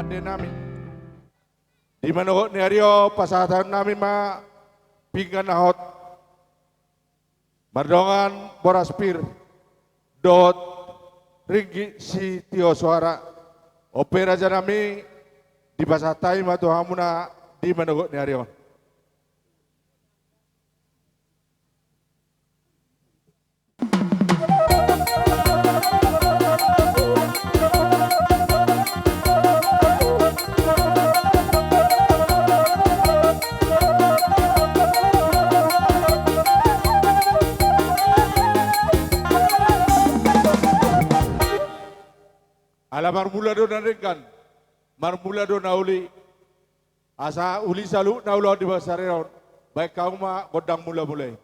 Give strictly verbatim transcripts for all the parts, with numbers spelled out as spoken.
Denami. Di manogot ni ari on pasahaton nami ma pinggan na hot mardongan boras pir dohot ringgit sitio soara. On pe raja nami, dipasahat hami ma tu hamuna di manogot ni ari on. Ala marmula do na denggan, marmula do na uli. Asa uli saluhut na ulaon di bagasan ari on, baen hamu ma gondang mula-mula i.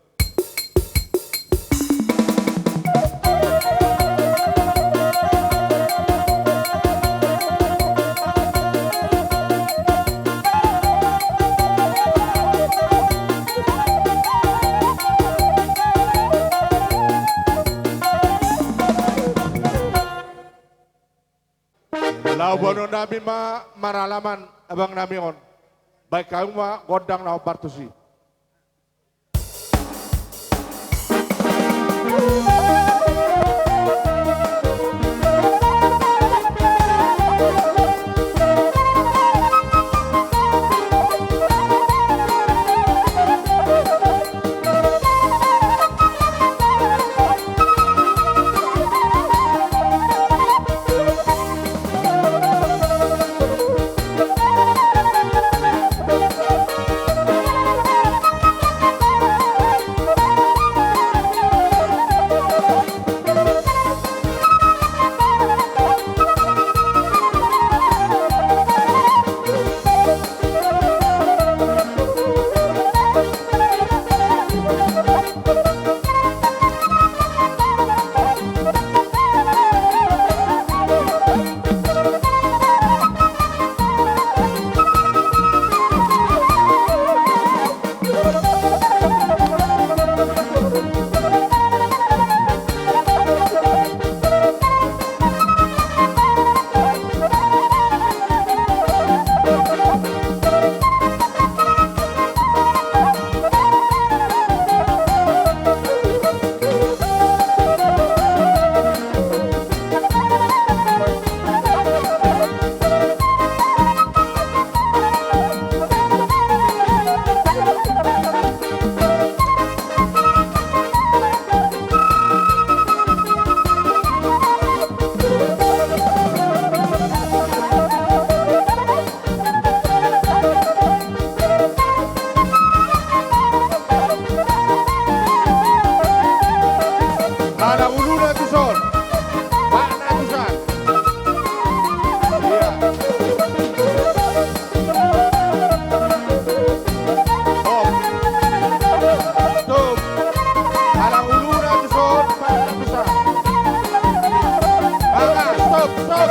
Laho boanon nami ma maralaman abang nami on. Baen hamu ma gondang na hombar tusi. Anak uluna tu son. Anak tu son. Iya. Op. Stop. Anak uluna tu son. Anak tu son. Maka, stop, stop.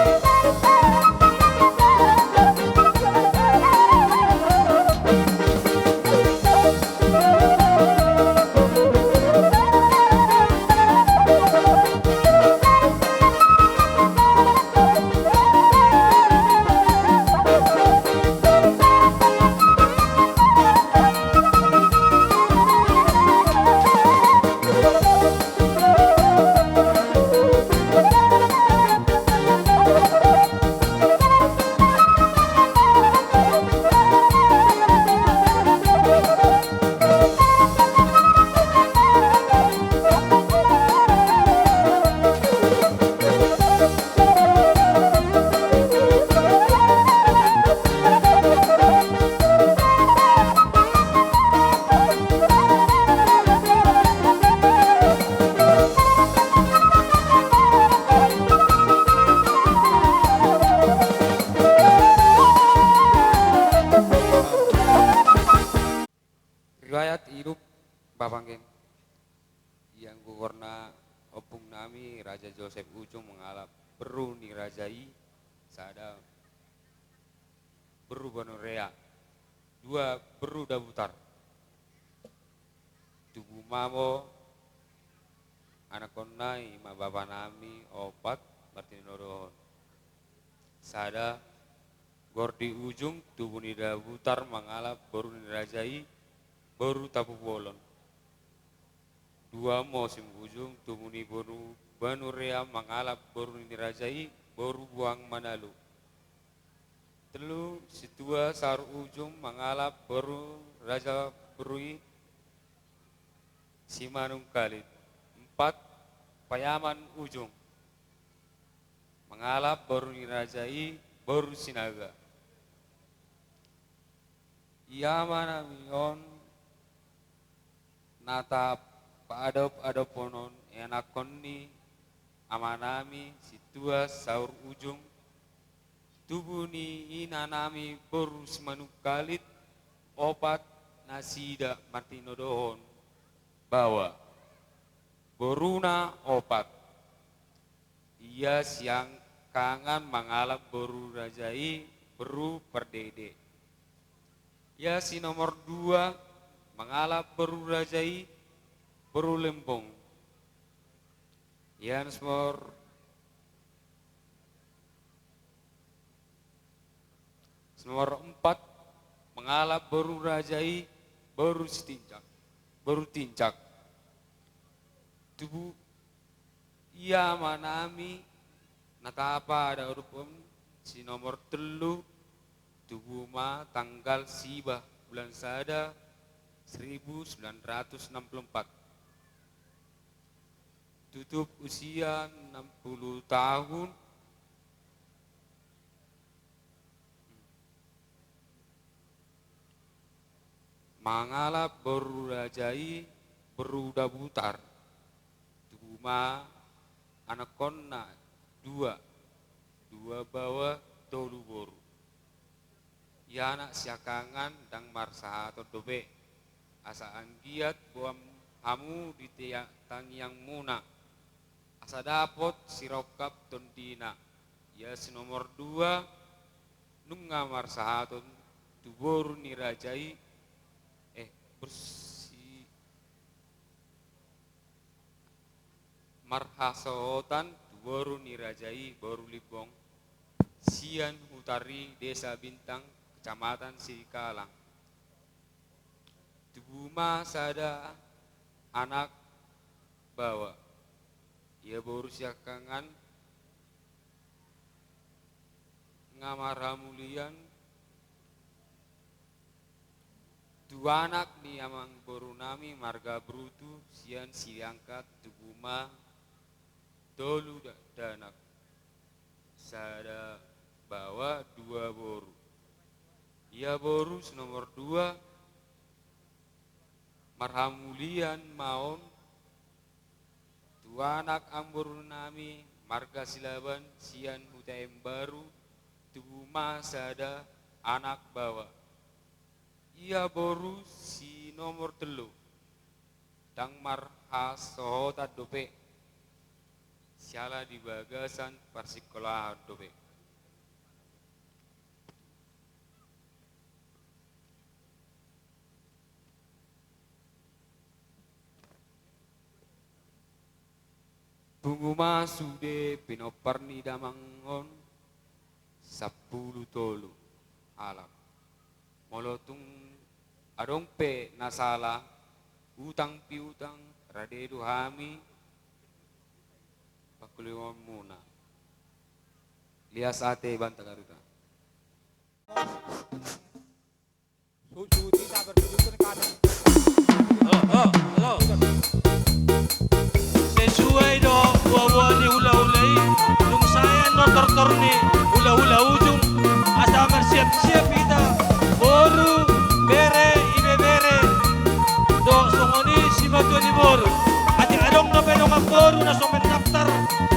Riwayat hidup Bapa Ngen. Di anggo goarna ompung nami Raja Josep Ujung mangalap berru ni raja i, sada berru Banorea, dua berru Dabutar. Tubu mamo anakkonna i ma bapa nami opat martinodohon. Sada Gordi Ujung, tubu ni Dabutar, mangalap boru ni raja i, boru Tapubolon. Dua Mosim Ujung, tubu ni boru Banuream, mangalap boru ni raja i, boru Buang Manalu. Telu Situa Saur Ujung, mangalap boru raja boru i, Simanungkalit. Empat Payaman Ujung, mangalap boru ni raja i, boru Sinaga. Ia ma nami on na tapaadop-adophon on, ianakhon ni amanami Situa Saur Ujung, tubu ni inanami boru Simanungkalit. Opat nasida martinodohon baoa, boruna opat. Ia siangkangan mangalap boru raja i, boru Pardede. Ia si nomor dua mangalap boru raja i, boru Lembong. Ia nomor, nomor empat mangalap boru raja i, boru Sitinjak, boru Tinjak. Tubu ia ma nami na tapaadop-adophon si nomor telu, tubu ma tanggal siba bulan sada seribu sembilan ratus enam puluh empat. Tutup usia enam puluh tahun. Mangalap boru raja i, boru Dabutar. Tubu ma anakhonna dua, dua baoa, tolu boru. Ia anak siangkangan ndang marsahaton dope, asa anggiat boan hamu di tia-, tangiangmuna, asa dapot sirongkap tondina. Ia si nomor dua nunga marsahaton tu boru ni raja i, eh, bersi-, marhasohotan tu boru ni raja i, boru Limbong, sian Hutari, Desa Bintang, Kecamatan Sidikalang. Tubu ma sada anak baoa. Ia boru siangkangan nga marhamulian tu anak ni amangborunami marga Brutu sian Siangkat. Tubu ma tolu da-, dakdanak, sada baoa, dua boru. Ia boru si nomor dua, marhamulian ma on tu anak amangborunami marga Silaban sian Huta Imbaru. Tubu ma sada anak baoa. Ia boru si nomor telu ndang marhasohotan dope, siala di bagasan parsingkolahan dope. Pungu ma sude pinompar ni damang on sampulu tolu halak. Molo tung adong pe na sala, utang piutang, rade do hami pangkulingonmuna. Lias ate Banta Garuda. Halo, halo, halo. Sesuai do boaboa ni hulahula i, dung sae annon tortor ni hulahula ujung, asa marsiapsiap hita, boru, bere, ibebere, dohot songon i simatua ni boru. Atik adong dope dongan boru na so mendaftar,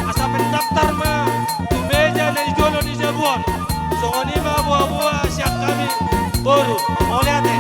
asa mendaftar ma tu meja na di jolo ni jabu on. Songon i ma boaboa sian hami, boru. Mauliate.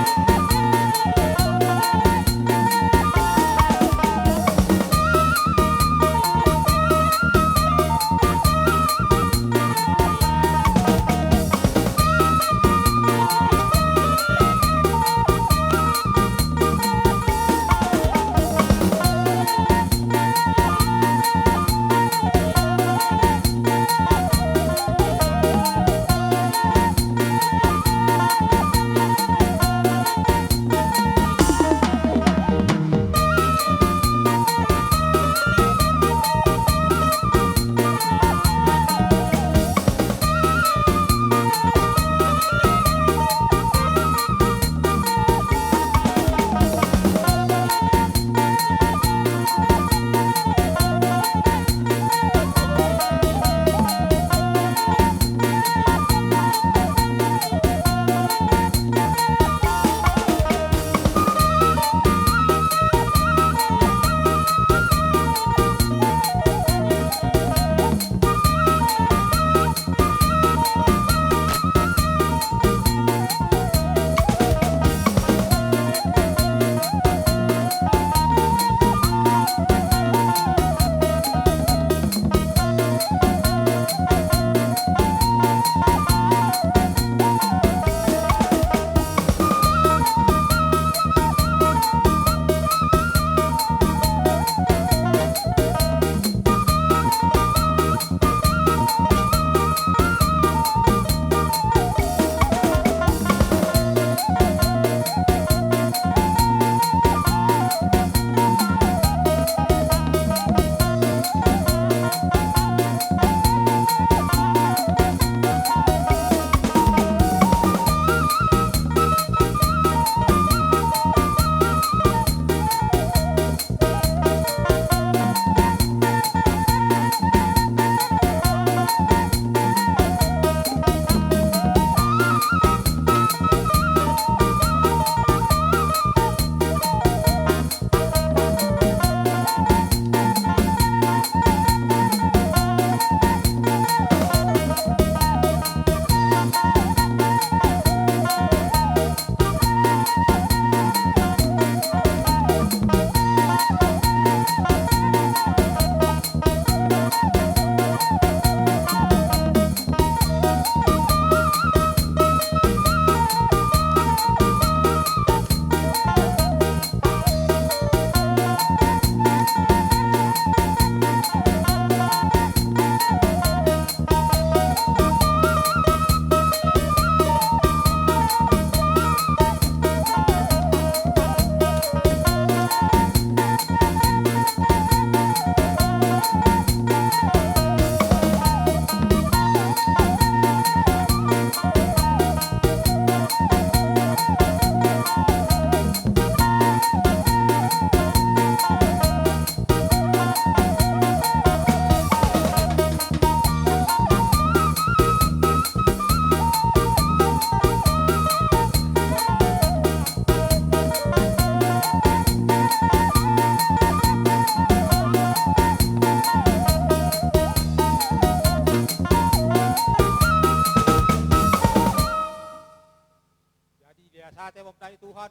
Ate Bapa i Tuhan,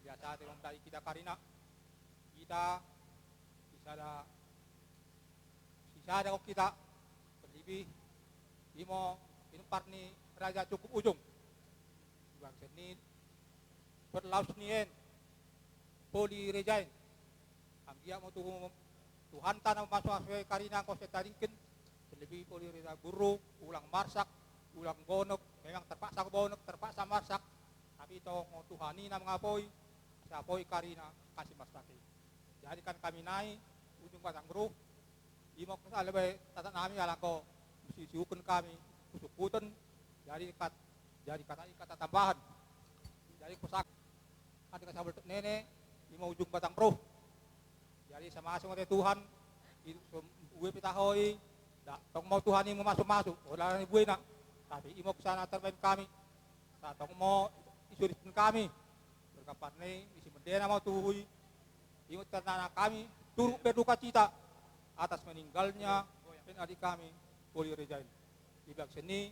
biasa ate Bapa i kita karina. Kita, sisada, sisada kok kita, terlebih, imo, pinompar ni Raja Cukup Ujung. Bangsa ni, perlaus ni en, poli rejain. Anggiat ma tu Tuhanta na mamasu-masu i karina anggo sai tadingken, terlebih poli reja burru, ulang marsak, ulang bonok, memang terpaksa bonok, terpaksa marsak, tapi tong Tuhan i na mangapoi, sai apoi karina, kasi marsak i. Jadi kan kami nai, Ujung Batang Bru, imo kesa lebe tata nami alangko, musi siukun kami, kusukuten, jadi kat, jadi kata i kata tambahan. Jadi kusak, kata kasabel nene, imo Ujung Batang Bru. Jadi sai mamasu ma ate Tuhan, i, so, ue pita hoi, da, tong ma Tuhan i mamasu-masu, holan ni buena. Tapi imo kesana terbain kami. Sa tong ma isurihon kami. Berkapan ni, isi mendena ma tuhu i. Imo ternana kami, turut berduka cita atas meninggalnya, pen adik kami, poli rejain. Di bangsa ni,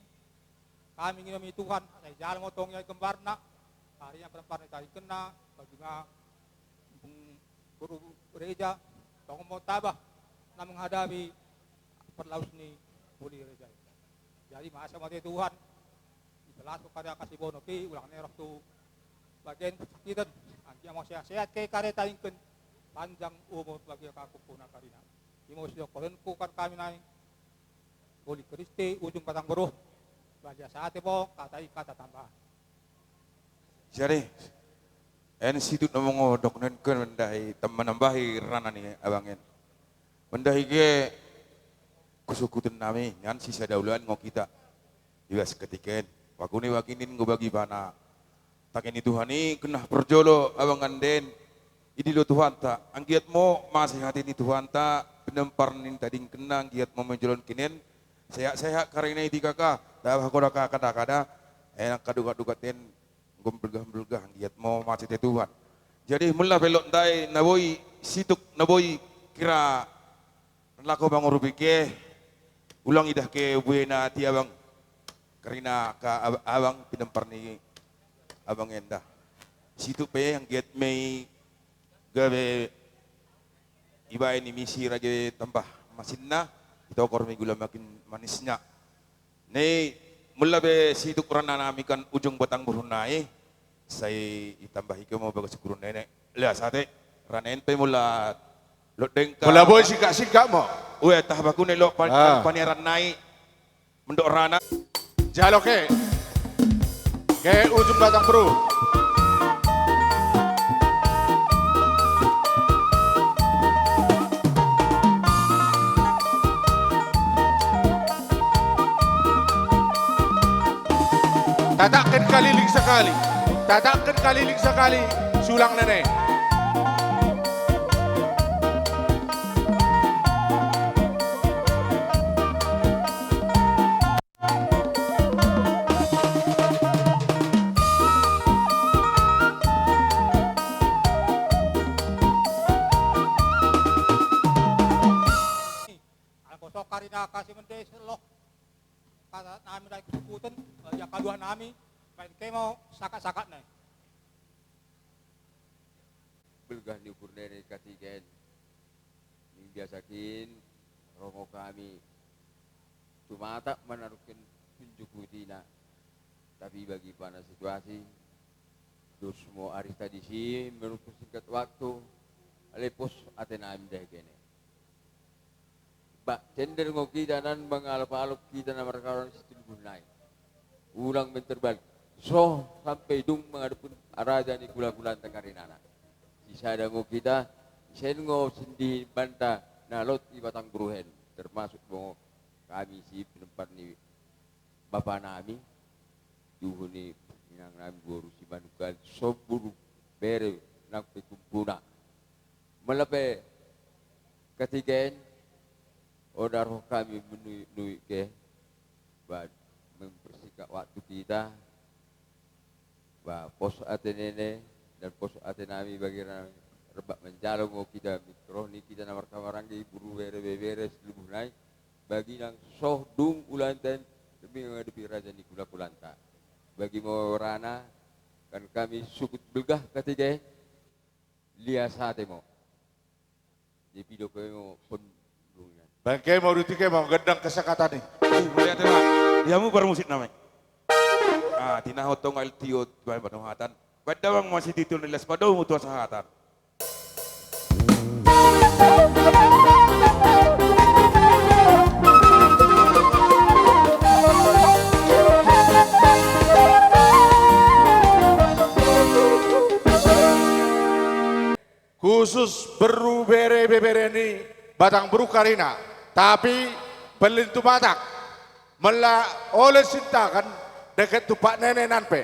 kami nginom i Tuhan, sai jalo ma tong i gembarna, karina pinompar ni tadingkenna, bagi ma, mm, boru reja, tong ma taba, na menghadapi perlaus ni poli reja i. Jadi masa ma ate Tuhan, ipalasu kada kasi bonok i, ulang ni roh tu bagian kesakitan, anggiat ma sehat-sehat ke karina tadingken, panjang umur bagi angka ompunta karina. Imo sidok kolenku kan kami nai, Poli Kristi, Ujung Batang Bru. Badia sate bo, kata i kata tambahan. Jadi, en situk na mangodok nen ke mendahi, tam-, menambahi rana ni abang en. Mendahi ge, kusukuten nami, nian sisada ulaon ngo kita. Ibas ketika en. Wakuni wakinin ngo bagi pana. Tagi ni Tuhan i, kena parjolo abang ande en. Idi do Tuhanta, anggiat ma masihati ni Tuhanta, pinompar ni tadingkenna, anggiat ma menjolon kinen, sehat-sehat karina i di kaka, tabah koda kaka da kada, enak kaduga-duga ten, gombelgah-belgah, anggiat ma masihati Tuhan. Jadi, mula pelok ndai, na boi, situk, na boi, kira, laho mangurupi ke, ulang idah ke buena ti abang, karina ka ab-, abang, pinompar ni abang enda. Situk pe, anggiat ma i, gabe ibaen i misi rage tambah masinna, itokor ma i gula makin manisna. Ni mula be situk rana nami kan Ujung Batang Bru nai, sai itambahi ke ma bagas guru nene. Lea sate, rana en pe mula lodeng ka. Mula boi singkat-singkat ma. Ue, tah baku ne lo pan-, ah, paniaran nai. Mendok rana. Jalo ke. Ke Ujung Batang Bru. Tatakken kaliling sakali. Tatakken kaliling sakali. Sulang nene. Anggo so karina kasi mende selo. Kata nami dai kusukuten, eh, ya kaluar nami, main kemo sakat-sakat nai. Belgah ni ukur nene katigen. Ning biasakin rongo kami. Cuma tak manarukkan tunjuk rutina. Tapi bagi pana situasi, dos mo ari tadi si menurut singkat waktu, lepos ate nami dai kene. Ba, cender ngo kita nan mangalop-alop kita na markaroan situlubuh nai. Ulang menterbalik. So sampai dung mangadopun raja ni kula-kulanta karinana. Sisada ngo kita, isen ngo sindihin banta na lot i Batang Bru hen. Termasuk bongo kami si pinompar ni bapa nami, duhut ni inang nami boru si Manunggal, so buru bere nang pe kumpuna. Mula pe katigen, oda roh kami menuik-nuik ke, ba mempersingkat waktu kita, ba pos ate nene, dan pos ate nami bagi rana, rebak manjalo ngo kita, roh ni kita na marhahamaranggi, buru bere, bebere, situlubuh nai, bagi nang so dung ulaonta i, demi mangadopi raja ni kula-kulanta. Bagi mo rana, Kan kami sukut belgah ketiga, lias hate mo. Di pido ke mo pun. Bangke mau di tike mau gendang kesakatan ni. Melihat ya, Pak. Dia mu bermusik namanya. Ah, tina hotong al tiot, bahan penuhatan. Pada bang masih titul nilas pada mutu sahatan. Khusus beru bere bebere ni batang beru karina, tapi pellin tu matak. Mella oleh sintakan deket tu pak nene nan pe.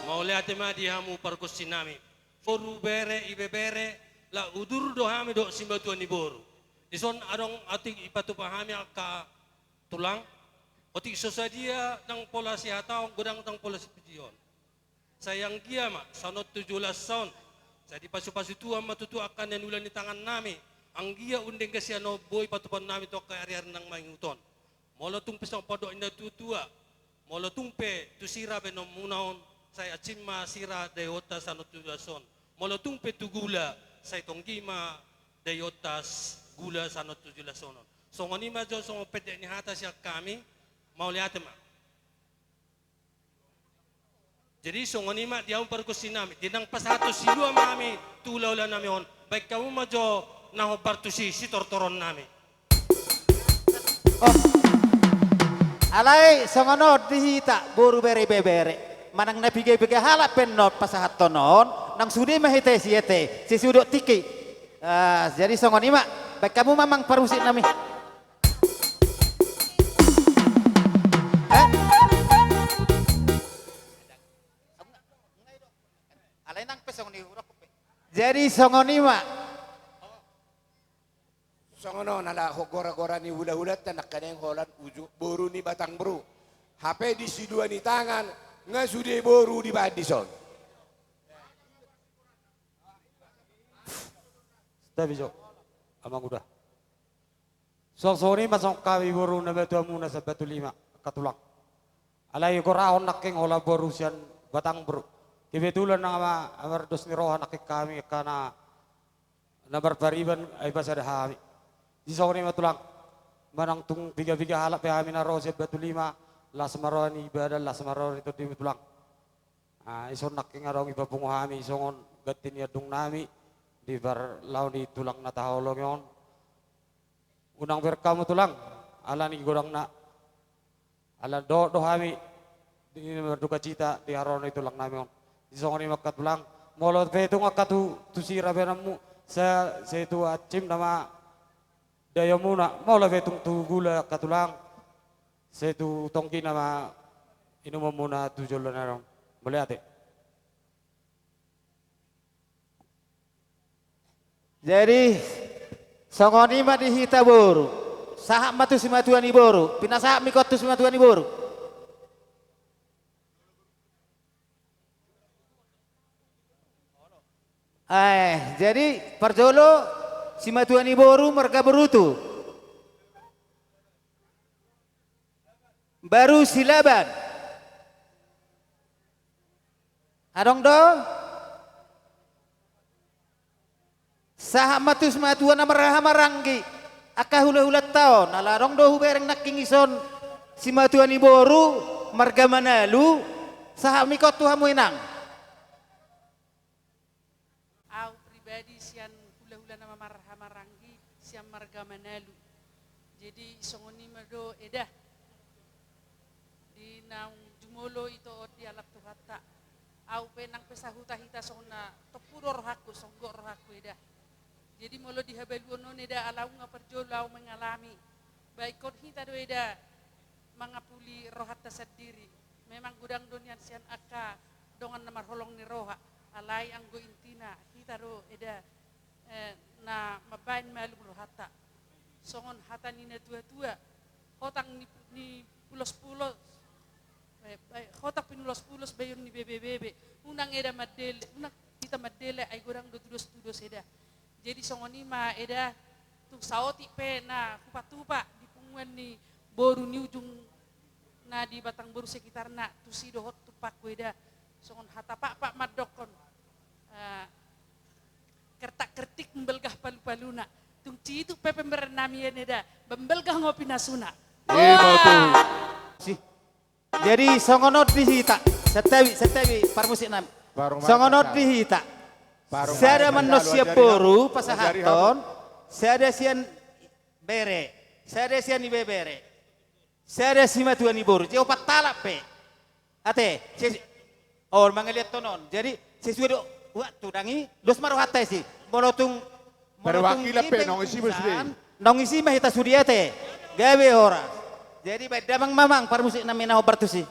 Mauliate ma di hamu pargonsi nami. Boru, bere, ibebere, la udur do hami dohot simatua ni boru. Dison adong otik ipatupa hami angka tulang. Otik so sadia nang pola sihataon, godang nang pola sipujihon. Sai anggia ma sian on tu joloan on, sai dipasupasu Tuhan ma tutu angka na niula ni tangan nami. Anggia undeng gasian on boi patupaon nami tu angka ariari na mangihut on. Molo tung pe songon pandok ni na tuatua, molo tung pe tu sira baenonmuna on, sai ansim ma sira daionta sian on tu joloan on. Molo tung pe tu gula, sai tonggi ma daionta s-, gula sian on tu joloan on. Songon i ma jo songon pendek ni hata sian hami. Mauliate ma. Jadi songon i ma di hamu pargonsi nami, di na pasahathon silua ma hami tu hulahula nami on, baen hamu ma jo na hombar tusi sitortoron nami. Oh. Alai songon on di hita boru, bere, ibebere, manang na piga-piga halak pe annon pasahathon on, nang sude ma hita siete, sesuai dohot tingki. Ah, jadi songon i ma, baen hamu ma amang parmusik nami. Eh? Alai nang pe songon i hurang pe. Jadi songon i ma. Songon on ala ho-, gora-gora ni hulahulanta nangkaning holan uju boru ni Batang Bru. Hape di silua ni tangan nga sude boru dibaen dison. Tapi jo, amang uda. Songon i ma songon hami boru na matuamuna sian Batu Lima, angka tulang. Alai gorahon nangkin holan boru sian Batang Bru. Kebetulan nama, nama mardos ni roha nangkin hami angka na, na marpariban ai pasada hami. Jadi songon i ma tulang. Manang tung piga-piga halak pe hami na ro sian Batu Lima, las ma roha ni badan, las ma roha ni tondi tulang. Ah, dison nangkin adong ipapungu hami songon ganti ni andung nami di parlao ni tulang na tahaholongi on. Unang bereng hamu tulang, ala ni godangna. Ala dohot do hami di na mardukacita di haroro ni tulang nami on. Jadi songon i ma angka tulang, molo pe tung angka tu, tu sira baenonmu, sa-, sai tu ansim nama daionmuna, molo pe tung tu gula angka tulang, sai tu tonggi nama inumonmuna tu joloan on. Mauliate. Jadi, songon i ma di hita boru. Sahat ma tu simatua ni boru. Pinasahat ma ingkon tu simatua ni boru. Eh, jadi parjolo simatua ni boru marga Borutu. Baru Silaban. Adong do? Sahat ma tu simatua na marhahamaranggi. Angka hulahulanta on, ala adong do hubereng nangkin dison simatua ni boru marga Manalu, sahat ma ingkon tu hamu inang. Au pribadi sian hulahula na marhahamaranggi sian marga Manalu. Jadi songon i ma do eda. Di naung jumolo ito on dialap Tuhanta. Au pe nang pe sahuta hita songon na tompu do rohangku, songgop rohangku eda. Jadi molo di habaluon on eda, ala nunga parjolo au mangalami. Ba ingkon hita do eda mangapuli rohanta sandiri. Memang godang do nian sian angka dongan na marholong ni roha. Alai anggo intina hita do eda, eh, na mambaen malum rohanta. Songon hata ni na tua-tua, hotang ni, ni pulos-pulos, eh, eh, hotang pinulos-pulos, bayon ni bebe-bebe. Unang eda mandele, unang hita mandele, ai godang do tudos-tudos eda. Jadi songon i ma eda, tung saotik pe na hupa-hupa di punguan ni boru ni ujung na di Batang Boru sekitarna, tusi dohot tumpakku eda. Songon hata Pakpak mandokkon, eh, kertak-kertik mbalgah palu-paluna. Tung cituk pe pemberan nami eda, ba mbalgah ngopi nasuna. Ima tutu. Si. Jadi songon on di hita, santabi, santabi parmusik nami. Songon on di hita. Sada mannon sian boru pasahathon, sada sian bere, sada sian ibebere, sada simatua ni boru, jadi opat halak pe. Ate, si, oh, mangaliathon on. Jadi sesuai do waktu dang i, dos ma rohanta isi. Molo tung, molo tung perwakilan pe nang isi ma sude. Nang isi ma hita sude ate. Gabe horas. Jadi baen damang ma amang parmusik nami na hombar tusi.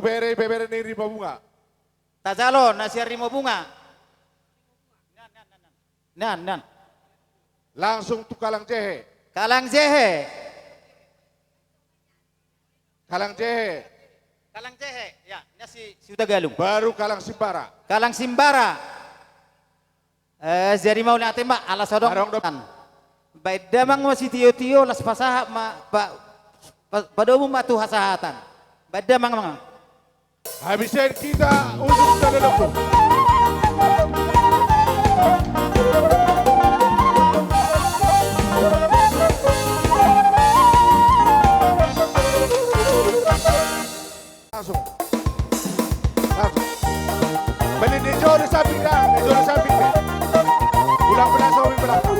Bere, bere ni Rimobunga. Tajalo na sian Rimobunga. Nan, nan. Langsung tu Kalang Jehe. Kalang Jehe. Kalang Jehe. Kalang Jehe, ya, na si, si Hutagalung. Baru Kalang Simbara. Kalang Simbara. Eh, jadi mauliate ma, ala so adong. Adong do. Baen damang ma sitio-tio, laos pasahat ma, pa, pa, padomu ma tu hasahatan. Baen damang ma. Habis ini kita untuk Tondano. Langsung. Langsung. Balik di jauh di samping dah, di jauh di samping dah. Ulang belakang, ulang belakang.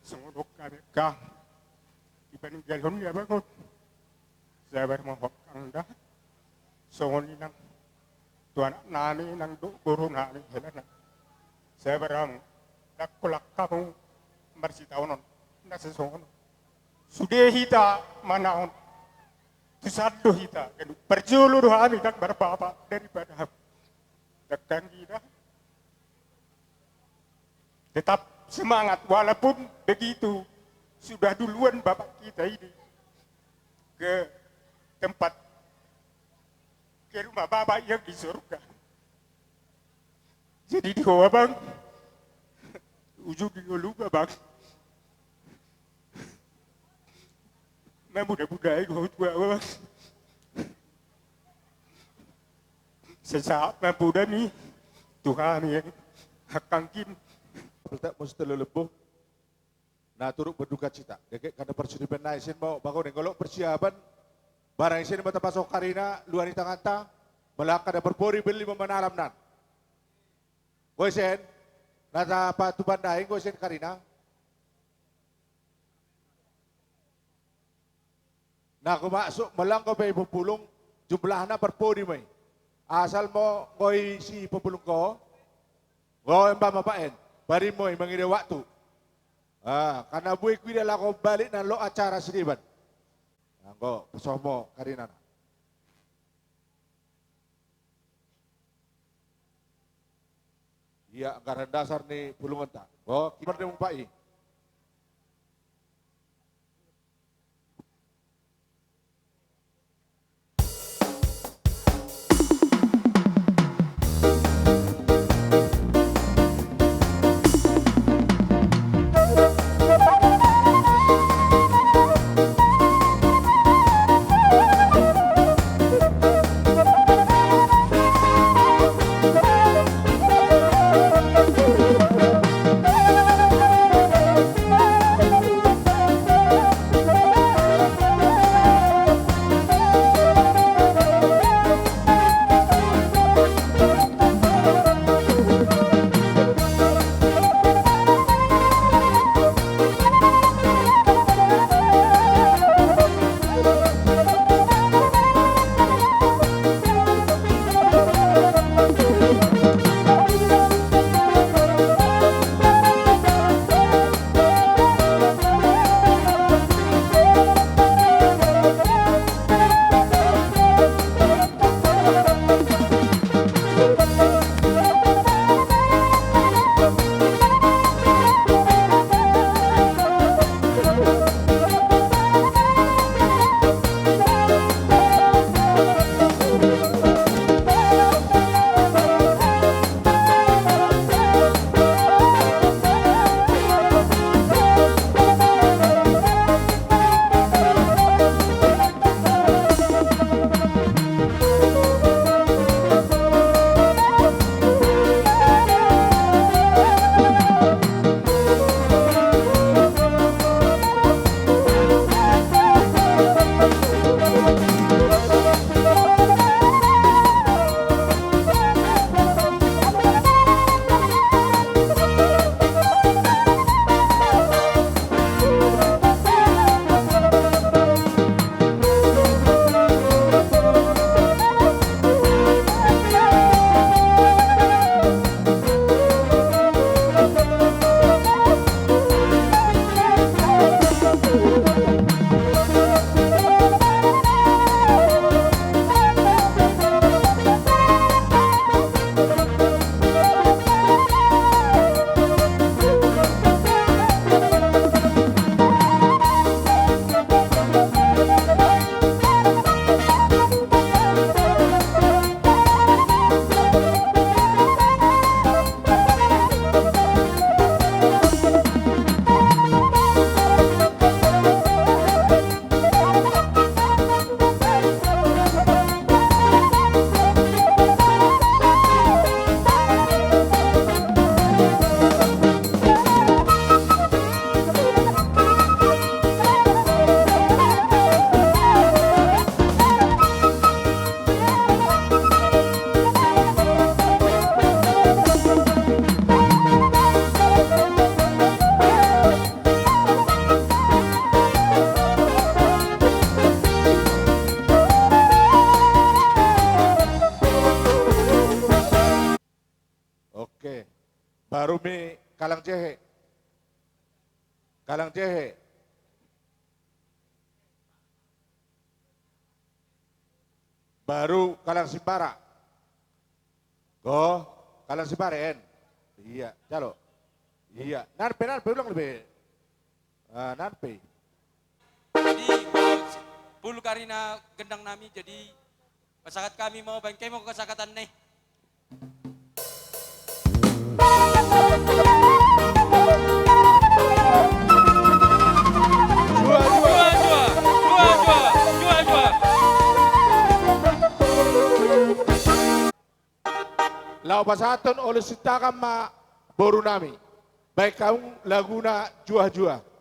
Songon on hami angka di paninggalhon ni abang on. Sabar ma ho angka da. Songon i nang tu anak nami nang dohot boru nami hela na. Sabar hamu, ndang holan hamu marsitaonon na sasongon on. Sude hita manaon, tu san do hita ganup. Parjolo do hami ndang marbapa daripada hamu. Ndang anggi da. Tetap semangat, walaupun begitu sudah duluan bapak kita ini ke tempat, ke rumah bapak yang di surga. Jadi di ho abang, ujung di ho lupa bang. Mamuda-muda i ho tu abang. Sesaat ma poda mi tu hami angka anggi. Peltak musti lelebo. Na turut berduka cita. Deke kada parsudiban nai sen mau bangun ngolok persiapan. Barang isen ma tapasok karina luani tanganta. Melak kada berpori beli mamanalam nan. Goisen. Na tapatupan daing goisen karina. Na go masuk melanggo pe i populung, jumlahna parpodi ma i. Asal mo go i si populung go, go emba ma paen, parim mo i mangida waktu. Ah, karena bue kuida laho balik na lo acara sideban. Anggo pasoh mo karinana. Ia anggaran dasar ni pulungonta. Go, kibar de mumpai. Baru mi Kalang Jehe. Kalang Jehe. Baru Kalang Simbara. Go, Kalang Simbara, en. Iya, jalo. Iya, nan pe, nan pe, ulang be. Ah, nan pe. Jadi, full karina gendang nami, jadi pasahat hami ma, baen hami ma hasahatan na i. Dua, dua. Dua, dua. Dua, dua. Dua, dua. Laho pasahathon Olo Sitakan ma boru nami. Baen hamu laguna Jua-jua.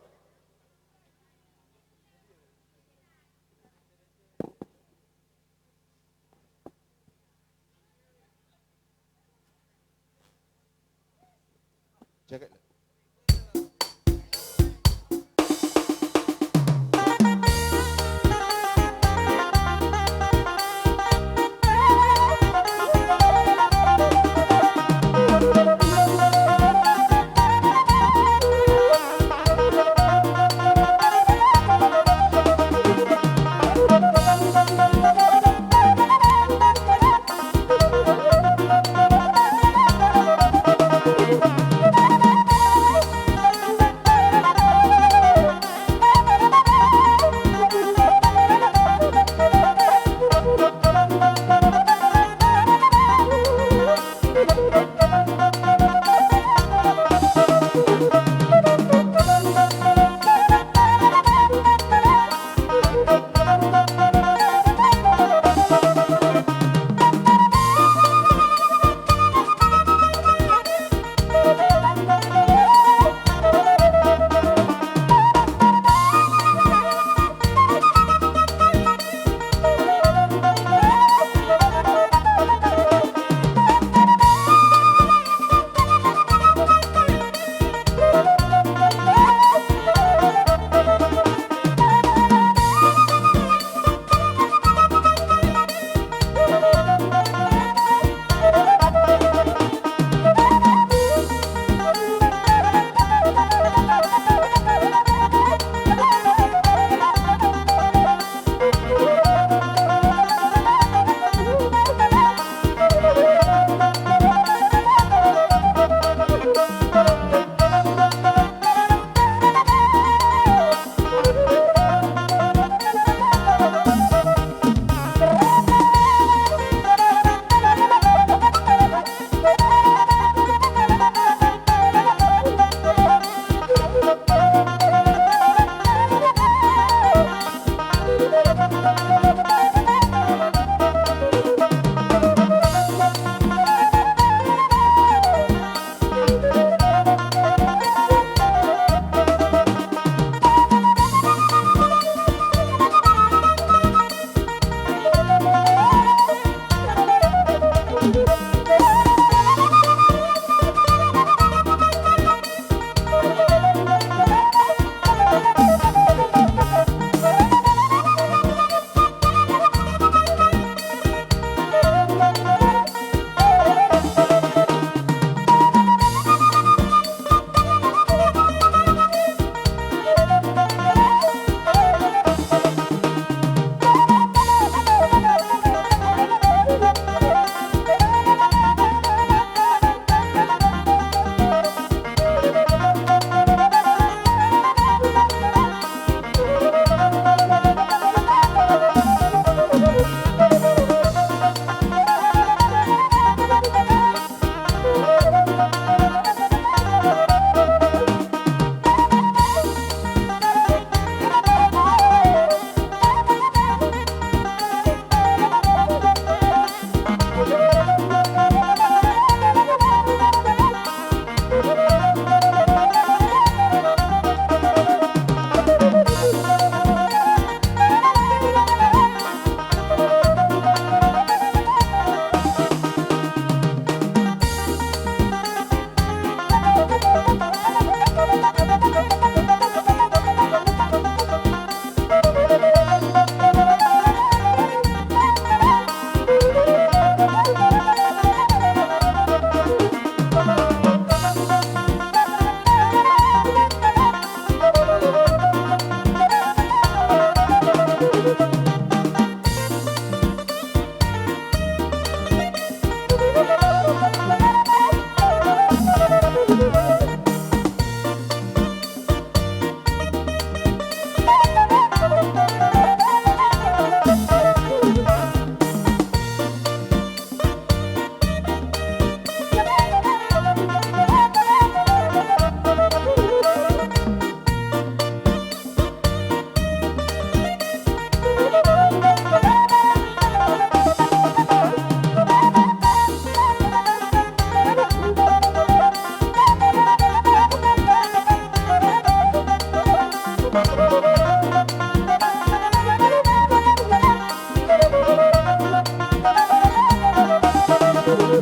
Horas.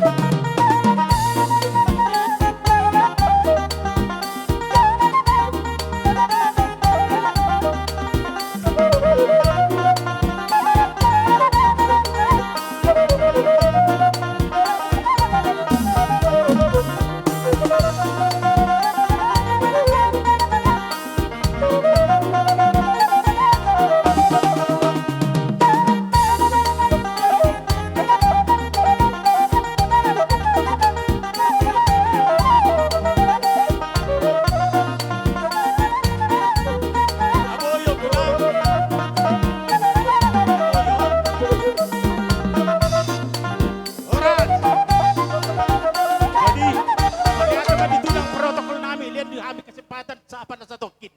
Jadi, mauliate ma di tulang protokol nami, lean di hami kesempatan sahat na satongkin.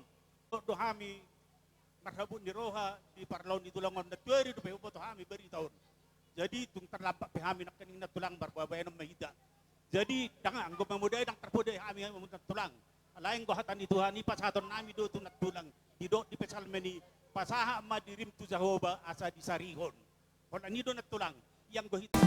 Dohot do hami marhabot ni roha di parlaon ni tulang on, nantuari dope huboto hami barita on. Jadi tung tarlambat pe hami nangkining nantulang, marbabaenon ma hita. Jadi ndang, anggo mamodai ndang tarpodai hami, hami nantulang. Alai anggo hata ni Tuhan i pasahaton nami do tu nantulang. Didok di Psalmen i, pasahat ma dirim tu Jahowa asa disarihon. Holan i do nantulang, ianggo hita.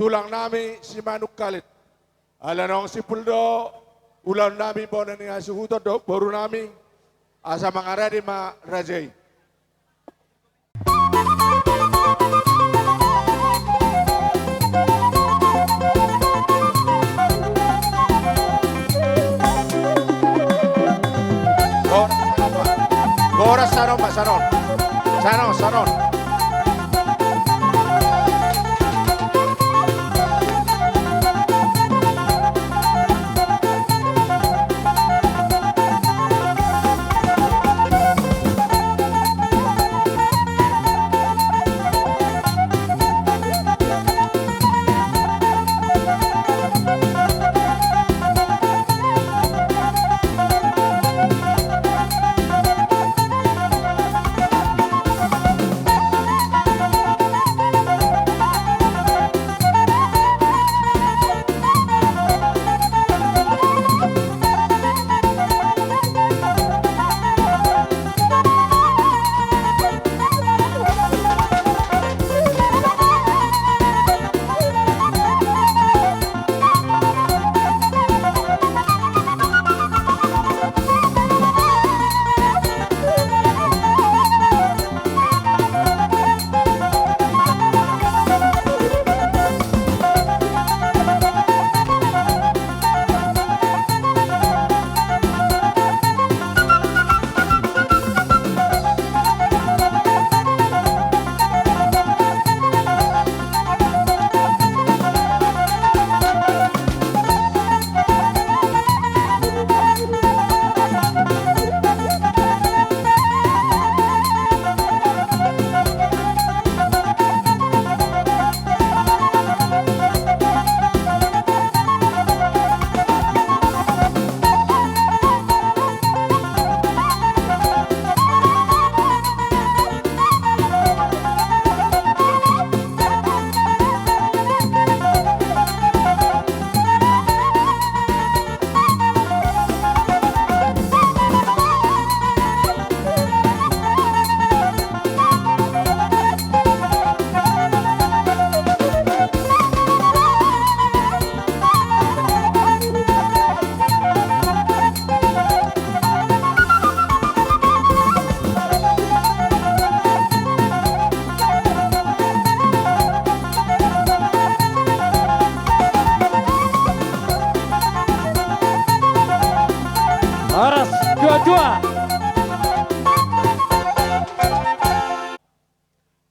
Tulang nami Simanungkalit. Ala naung simpul do ulaon nami bona ni hasuhuton dohot boru nami, asa mangarade ma raja i. Horas sanon ma, horas sanon ma, sanon. Sanon, sanon.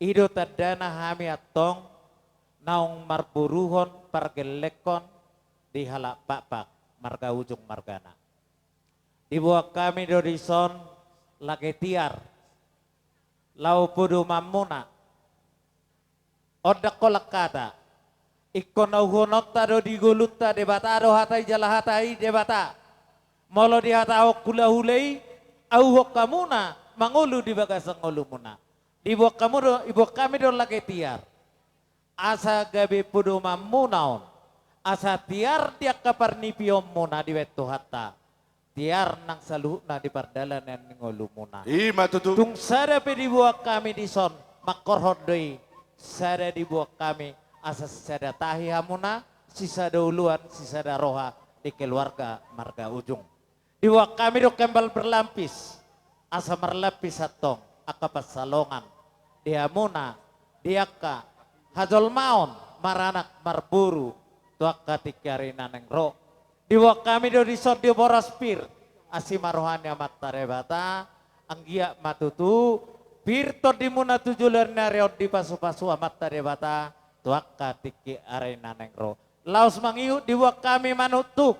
I do tandana hami antong naung marboruhon pargellenghon di halak Pakpak, marga Ujung margana. Diboan hami do dison lage tiar laho podomanmuna. On ndang holan hata. Ingkon auhononta do di ngolunta, Debata do hata i jala hata i Debata. Molo dihatahon hulahula i, auhon hamuna mangolu di bagasan ngolumuna. Diboan hamu do, diboan hami do lage tiar. Asa gabe podomanmuna on. Asa tiar di angka parnipionmuna dibahen Tuhanta. Tiar nang saluhutna di pardalanan ni ngolumuna. I ma tutu. Tung sada pe diboan hami dison, mangkorhon do i, sada diboan hami, asa sisada tahi hamuna, sisada oloan, sisada roha di keluarga marga Ujung. Diboan hami do hembal berlapis, asa marlapis antong angka pansalongan di hamuna, di angka hajolmaon, maranak marboru, tu angka tingki ari na naeng ro. Diboan hami do dison di boras pir, asi ma roha ni Amanta Debata, anggiat ma tutu, pir tondimuna tu joloan ni ari on dipasupasu Amanta Debata, tu angka tingki ari na naeng ro. Laos mangihut diboan hami manuktuk,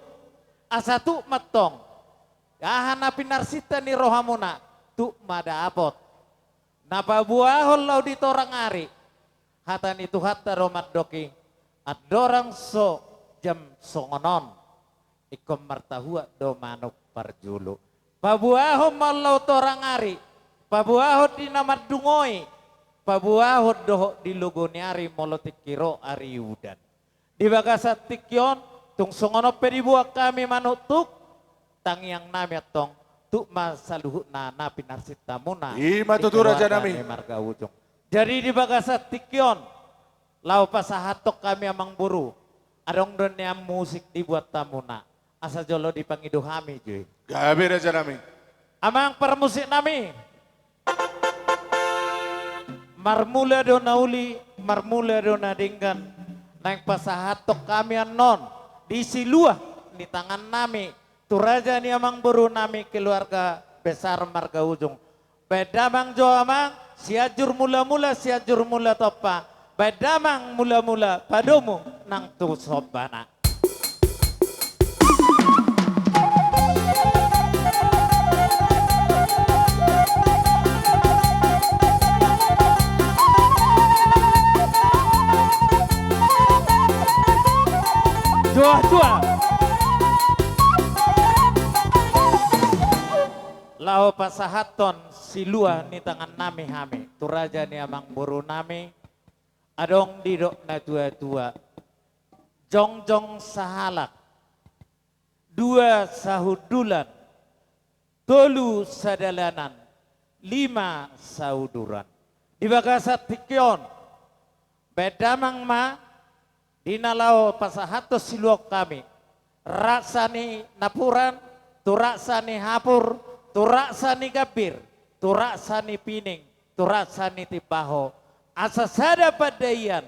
asa tuk ma antong, aha na pinarsinta ni rohamuna, tuk ma dapot. Na paboahon laho di torang ari, hata ni Tuhanta do mandok i, andorang so jam songon on, ingkon martahuak do manuk parjolo. Paboahon ma on laho torang ari, paboahon di na mandungoi, paboahon dohot di logo ni ari molo tingki ro ari udan. Di bagasan tingki on, tung songon on pe diboan hami manuktuk, tangiang nami antong, tuk ma saluhutna na pinarsintamuna. I ma tutu, raja nami. Di keluarga ni marga Ujung. Jadi di bagasan tingki on, laho pasahathon hami amangboru, adong do nian musik dibuat hamuna. Asa jolo dipangido hami jo i. Gabe, raja nami. Amang parmusik nami. Marmula do na uli, marmula do na denggan. Naeng pasahathon hami annon di siluah ni tangan nami tu raja ni amangboru nami keluarga besar marga Ujung. Baen damang jo amang, Sianjur Mulamula, Sianjur Mulatompa. Baen damang mulamula, padomu nang tu sombana. Juah, juah. Laho pasahathon siluah ni tangan nami hami tu raja ni amangboru nami. Adong didok na tuatua, jongjong sahalak, dua sahundulan, tolu sadalanan, lima sauduran. Di bagasan tingki on, baen damang ma di na laho pasahathon siluahon hami, raksa ni napuran, tu raksa ni hapur, tu raksa ni gambir, tu raksa ni pining, tu raksa ni timbaho, asa sada pandaian,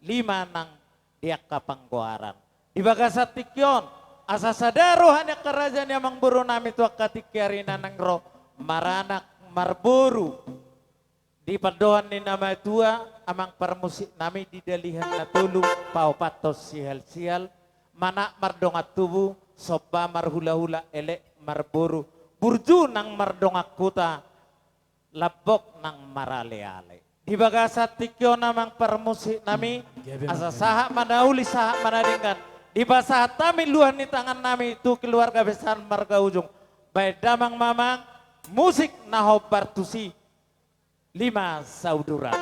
lima nang di angka panggoaran. Di bagasan tingki on, asa sada roha ni angka raja ni amangboru nami tu angka tingki ari na naeng ro, maranak marboru. Di pandohan ni na matua, amang parmusik nami di dalihan na tolu, paopathon sihalsial, manat mardongan tubu, somba marhulahula, elek marboru, burju nang mardongan huta, lambok nang maraleale. Di bagasan tingki on amang parmusik nami, asa sahat ma na uli, sahat ma na denggan. Dipasahat hami luah ni tangan nami tu keluarga besar marga Ujung. Baen damang ma amang, musik na hombar tusi, lima sauduran.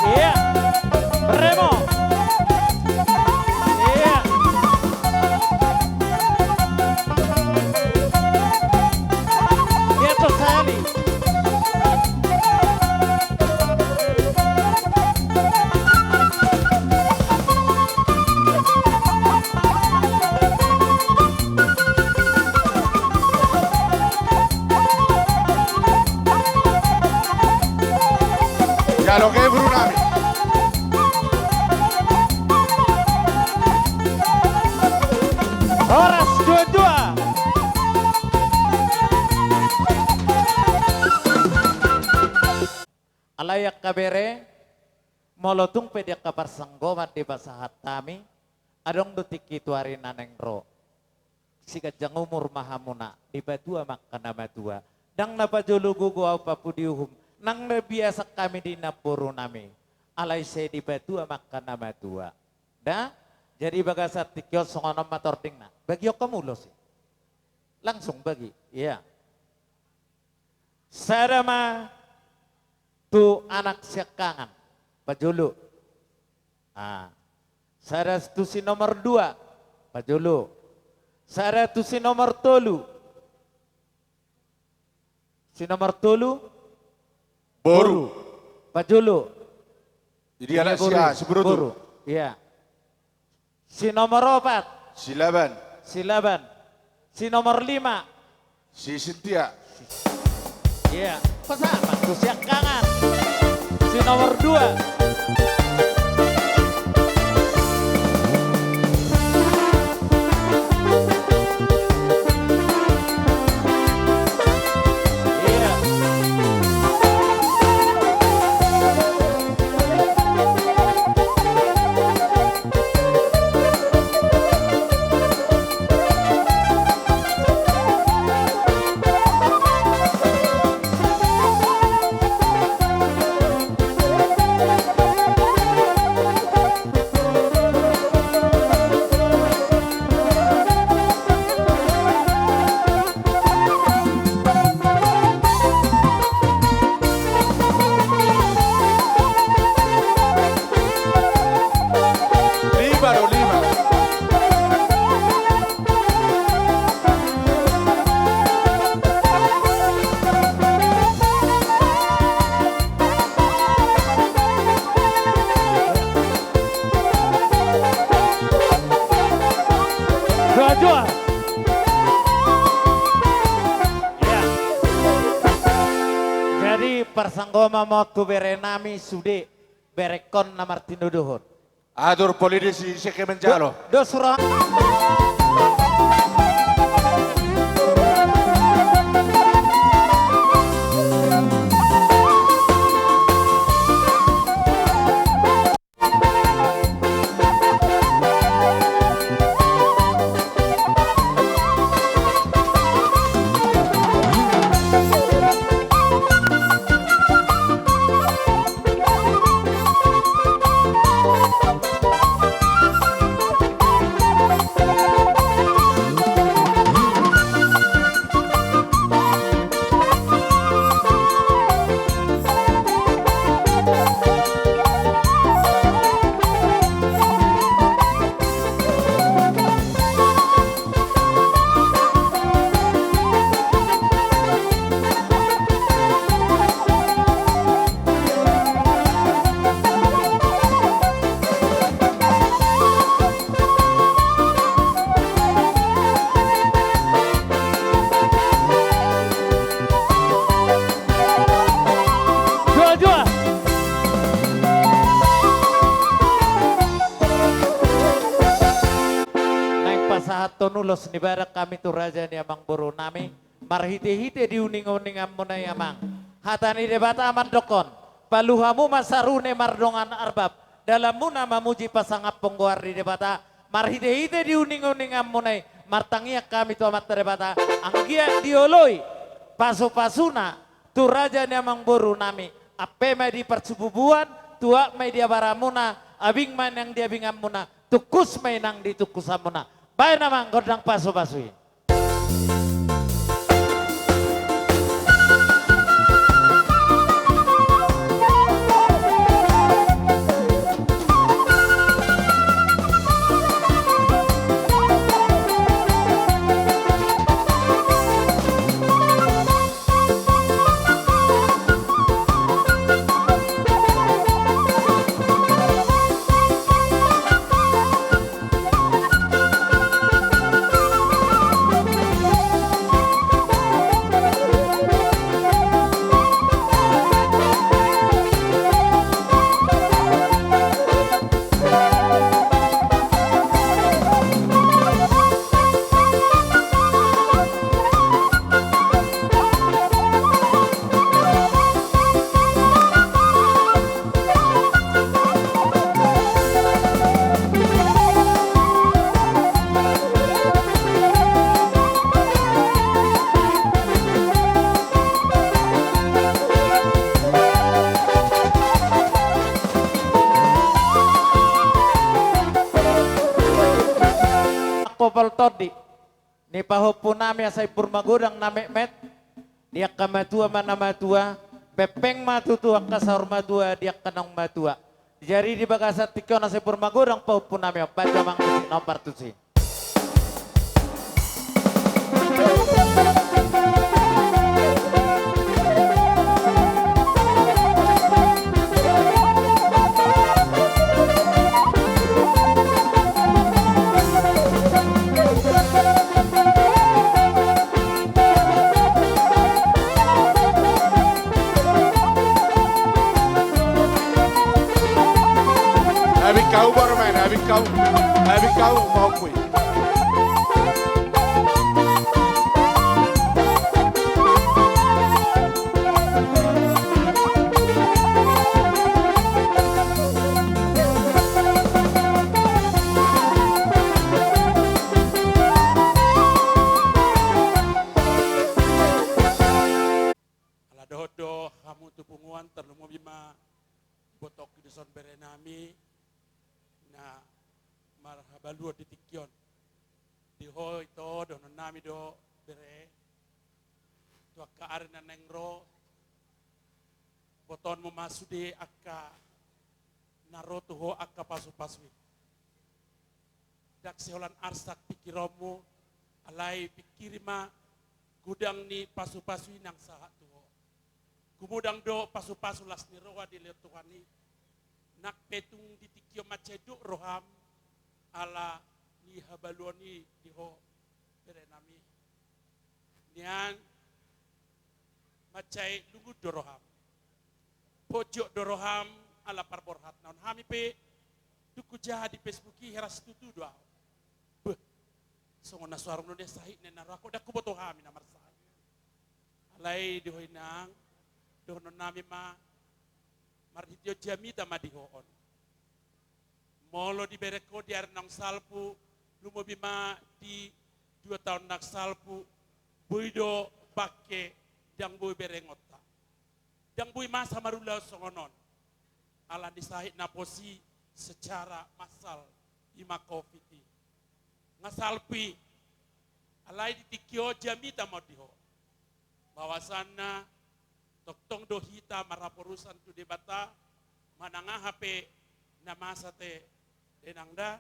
Iya. Remo. Iya. Iya, tuh, Sali. Jalo ke boru nami. Horas dua dua. Alai angka bere, molo tung pe di angka parsanggoman dipasahat hami, adong do tingki tu ari na naeng ro. Siganjang umur ma hamuna, dipatua ma angka na matua. Ndang na pajolo gogo ahu papudiuhum, ndang na biasa hami di namboru nami. Alai sai dipatua ma angka na matua. Da? Jadi bagasan tingki on songon on ma tordingna. Bagi hamu ulos i. Langsung bagi. Iya. Sada ma tu anak siangkangan, pajolo. Ah. Sada tu si nomor dua, pajolo. Sada tu si nomor tolu. Si nomor tolu. Boru. Pajolo. Jadi anak boru. Sia, si boru tu. Boru. Iya. Si nomor opat. Si Laban. Si Laban. Si nomor lima. Si Sintia. Iya. Pasahat ma tu siangkangan. Si nomor dua. Iya. Lima do, lima. Joa, joa. Iya. Jadi, parsanggoman ma on tu bere nami sude, berengkon na martinodohon. Atur polisi seke menjalo. Do, do sura. Joa, joa. Naeng pasahathon ulos ni badan hami tu raja ni amangboru nami. Marhitehite di uninguninganmuna i, Amang. Hata ni Debata mandokkon, palu hamu ma sarune mardongan arbab, dalanmuna mamuji pasangaphon goar ni Debata. Marhitehite di uninguninganmuna i, martangiang hami tu Amanta Debata, anggiat dioloi pasupasuna tu raja ni amangboru nami, ampe ma i di parsububuan, tuak ma i di abaramuna, abing ma i nang di abinganmuna, tungkus ma i nang di tungkusanmuna. Baen, Amang, gondang pasupasu i. Pol tondi ni pahompu nami asa Impur Magodang na metmet, di angka matua ma na matua, pengpeng ma tutu angka saur matua di angka naung matua. Jadi di bagasan tingki on asa Impur Magodang pahompu nami on, baen ma musik na hombar tusi. Abing kau baru main, abing kau, abing kau mau kui. Ala dohot do hamu tu punguan, tarlumobi ma di botohon dison bere nami na marhabaluon di tingki on. Di ho ito dohonon nami do bere, tu angka ari na naeng ro, botohonmu ma sude angka na ro tu ho angka pasupasu i. Ndang siholan arsak pingkironmu, alai pingkiri ma godang ni pasupasu i nang sahat tu ho. Gumodang do pasupasu las ni roha dilehon Tuhan i. Nang pe tung di tingki on mansai dok roham ala ni habaluon i di ho bere nami. Nian mansai lungun do roham. Pojok do roham ala parborhatna on. Hami pe dung hujaha di Facebook i heran situtu do ahu. Beh, songon na so adong do nian sahitna na rohangku, ndang huboto hami na marsahit. Alai di ho inang, dohonon nami ma, marhitehon jamita ma di ho on. Molo dibereng ho di ari naung salpu, lumobi ma di dua taon naung salpu, boi do bangke ndang boi berengonta. Ndang boi masa marulaon songon on. Ala ni sahit na pos i secara massal, i ma covid i. Nga salpu i, alai di tingki on jamita ma on di ho. Bahwasanna tongtong do hita marhaporusan tu Debata, manang aha pe na masa te, da inang da.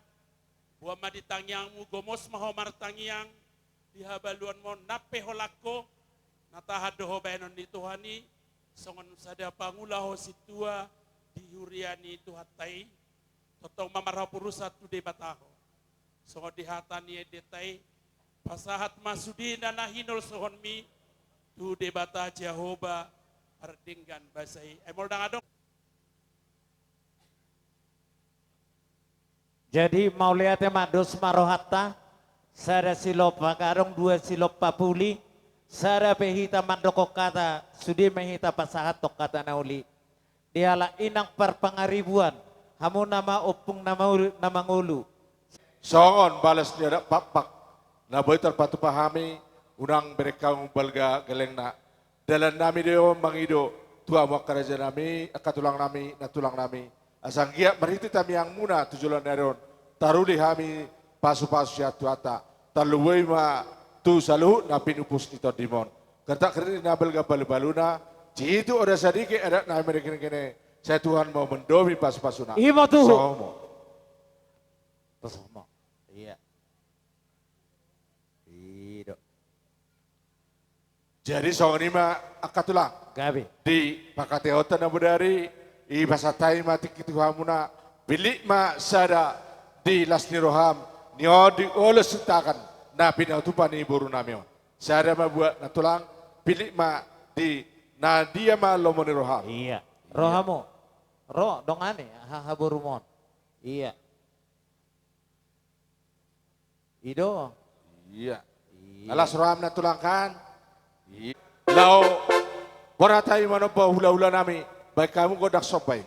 Boan ma di tangiangmu, gomos ma ho martangiang di habaluonmu on, nang pe holan ho, na tahan do ho baenon ni Tuhan i, songon sada pangula ho sintua di huria ni Tuhanta i. Tongtong ma marhaporusan tu Debata ho. Songon di hata ni endenta i, pasahat ma sudena na hinolsohonmi tu Debata Jahowa pardenggan basa i. Ai molo ndang adong. Jadi mauliate ma, dos ma rohanta, sada silompa gadong, dua silompa puli, sada pe hita mandokkon hata, sude ma hita pasahathon hata na uli. Di halak inang parpangaribuan, hamuna ma ompung na maul-, na mangolu. Songon balas ni adat pakpak, na boi tarpatupa hami, unang bereng hamu balga gellengna. Dalan nami do on mangido, tu hamu angka raja nami, angka tulang nami, nantulang nami. Asa anggiat marhite tangiangmuna tu joloan ni ari on, taruli hami pasupasu sian Tuhanta. Tarlumobi ma tu saluhut na pinumpus ni tondim on. Kertak kertik na balga balubaluna, sihitu oda sadiki adat nami merekene-kene, sai Tuhan ma mandomi pasupasuna. Ima tuhu. Somo. Somo. Iya. Ido. Jadi songon i ma angka tulang. Gabe. Di pangkataionta na bodari, i pasahat hami ma tingki tu hamuna, pillit ma sada di las ni roham, ni on di ulos sintahan, na pinatupa ni boru nami on. Sada ma buat nantulang, pillit ma di na dia ma lomo ni roham. Iya. Rohamu. Ro, dongani, haha borumu on. Iya. Ido. Iya. Iya. Las roham nantulang kan? Iya. Laho, borhat hami manomba hulahula nami, baen hamu gondang somba i.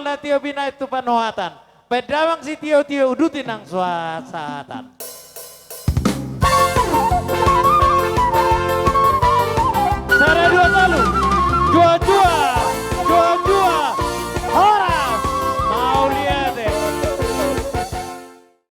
na tio binahen tu panuhatan. Bahen damang sitio-tio, uduti nang suhat-sahatan. Sada, dua,